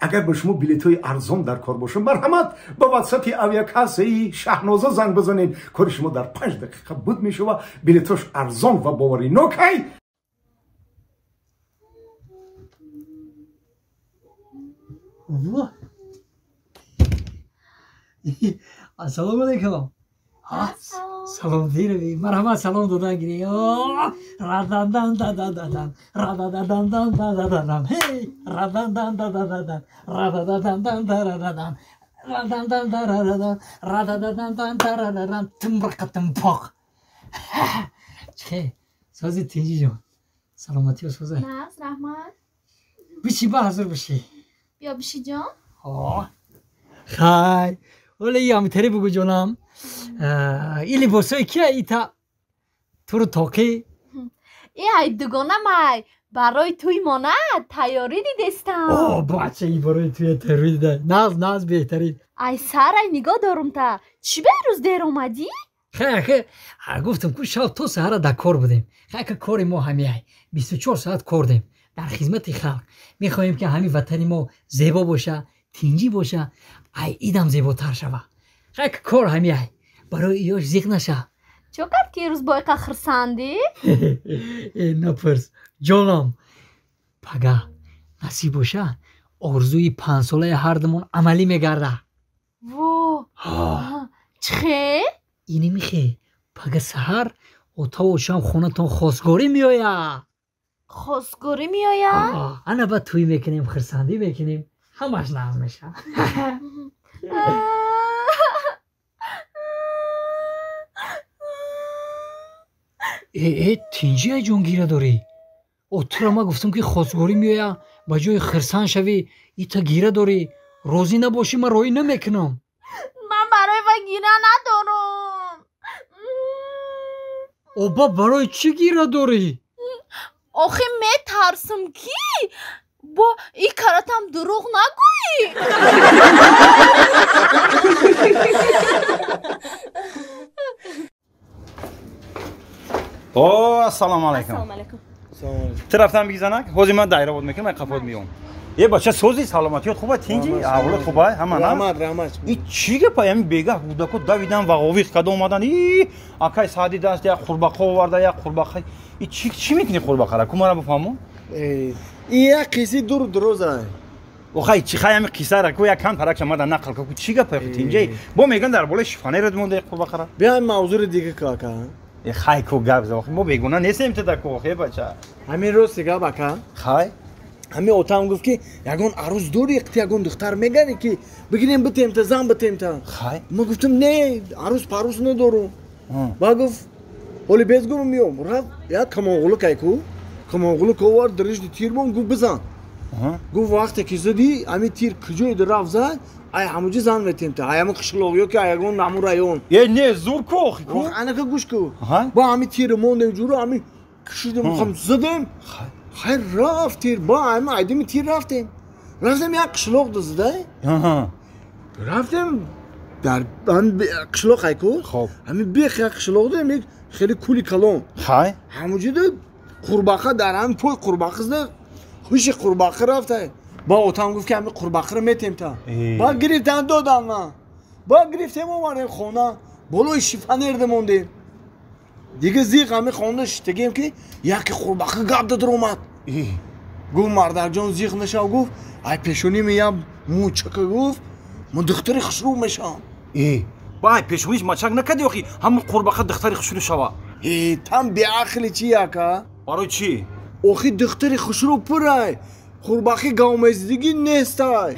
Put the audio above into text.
Агар ба шумо билетҳои арзон дар кор бошад, марҳамат, ба ватсапи авиакассаи Шаҳноза занг бизанед. Кори шумо дар 5 дақиқа буд мешава. Билетҳош арзон ва боваринок ай. Ассалому алайкум. Салом дирви. Марҳамат, салом додан гири. Радан дан да да дан. Рададан дан да да да дан. Ҳей, радан дан да да да дан. Рададан дан да да дан. Радан дан да да дан. Рададан дан да да дан. Тумбрақатум поқ. Чӣ? Сози тинҷи ҷон. Саломатӣ соза. Наз, раҳмат. Биши, ба ҳазур биши. Биё биши ҷон. Хай. Оле ямтари бугу ҷонам. И либосои кия ита туру тоқӣ? И ай дугонамай, барои туй мона тайёрӣ дидестам. О, бача, и барои туя тайёрӣ дида. Наз, наз, беҳтарин. Ай сарай нигоҳ дорум та. Чӣ берӯз дер омадӣ? Хай, хай, гуфтам ку шаб то саҳара дар кор будем. Хай, ка кори мо ҳамияй. 24 соат кор дем. Дар хизмати халқ. Мехоҳем ки ҳамин ватани мо зебо боша, тинҷӣ боша, ай идам зеботар шава. Хай, кор ҳамияй. Барои иёш зиқ наша. Чо кард ки ирӯз боиқа хурсандӣ? Э, напурс ҷонам. Пага насиб боша, орзуи панҷсолаи ҳардумон амалӣ мегарда. Во, чӣ хе? Ини михе. Пага саҳар отаву очам хонатон хостгорӣ меоя. Хостгорӣ меоя? Ана баъд тӯй мекунем, хурсандӣ мекунем, ҳамаш нағз мешавад. Э, э, тинҷи, ай ҷон, гира дорӣ? О, тура ма гуфтам ки хостгорӣ меоя, ба ҷои хирсан шавӣ, ита гира дорӣ. Розӣ набошӣ, ман роҳӣ намекунам. Ман барои ва гира надорам. Оба, барои чӣ гира дорӣ? Охи метарсам ки бо и каратам дурӯғ нагӯӣ. О, ассалому алайкум. Ассалому алайкум. Ту рафтам биги занак, ҳозир ман дайравод мекунам, ай қафот меём. Е бача, сози, саломатиёт хуба, тинҷи, аҳволот хуба, ҳама на? Раҳмат, раҳмат. И чӣ гапа, ами бегаҳ кӯдако давидан вағовиқ када омадан. И акай Саъди даст як қурбақа оварда, як қурбақа. И чӣ чӣ мекунӣ қурбақара? Ку мара бифаҳмон? Э, и як қисси дуру дуроза. Охай, чӣ хай ами қиссара ку як кам паракша мада нақл ку, чӣ гапа тинҷи? Бо меган дар болои шифонерат монда қурбақара. Биё мавзури дига ку ака. Е хай ку гап за, мо бегуна нестем ту да ку, охе бача. Ҳамин рости гап ака. Хай. Ҳамин отам гуфт ки ягон арӯз дорӣ, қити ягон духтар мегарӣ ки бигирем битем та, зан битем та. Хай. Ма гуфтам не, арӯз парӯз надорум. Ба гуфт ҳоли без гум миём. Рафт як камонғулук ай ку. Камонғулук овард, даришди тир бон, гуфт бизан. Гуфт вақте ки задӣ, ҳамин тир куҷое рафт зад, ай ҳамуҷи зан метем та, ай ҳамун қишлоқ ё ки ай ягон ҳамун район. Е не, зур ку охи ку. Анака гӯш ку. Ба ҳамин тири мондем ҷуро, ҳамин кишидем, хам задем. Хайр рафт тир, ба ҳамин айдими тир рафтем. Рафтем як қишлоқ дазида. Рафтем дар ҳамин қишлоқ ай ку. Ҳамин бех як қишлоқ дем, як хеле кули калон. Хай. Ҳамуҷида қурбақа дар ҳамин пой қурбақа зада, хуши қурбақа рафта. Ба отам гуфт ки ҳамин қурбақаро метем та. Ба гирифтан додам ман. Ба гирифтем омадем хона, болои шифонерда мондем. Дига зиқ ҳамин хона шиштагем ки яке қурбақа гап дад омад. Гуфт мардакҷон зиқ нашав, гуфт ай пешонӣ меям мӯчака, гуфт ман духтари хушрӯ мешавам. Ба ай пешониш мачак накарди охи, ҳамин қурбақа духтари хушрӯ шава. Э, там беақли чи яка? Барои чӣ? Охи духтари хушрӯ пурай, қурбақи гавмезидигӣ нестай.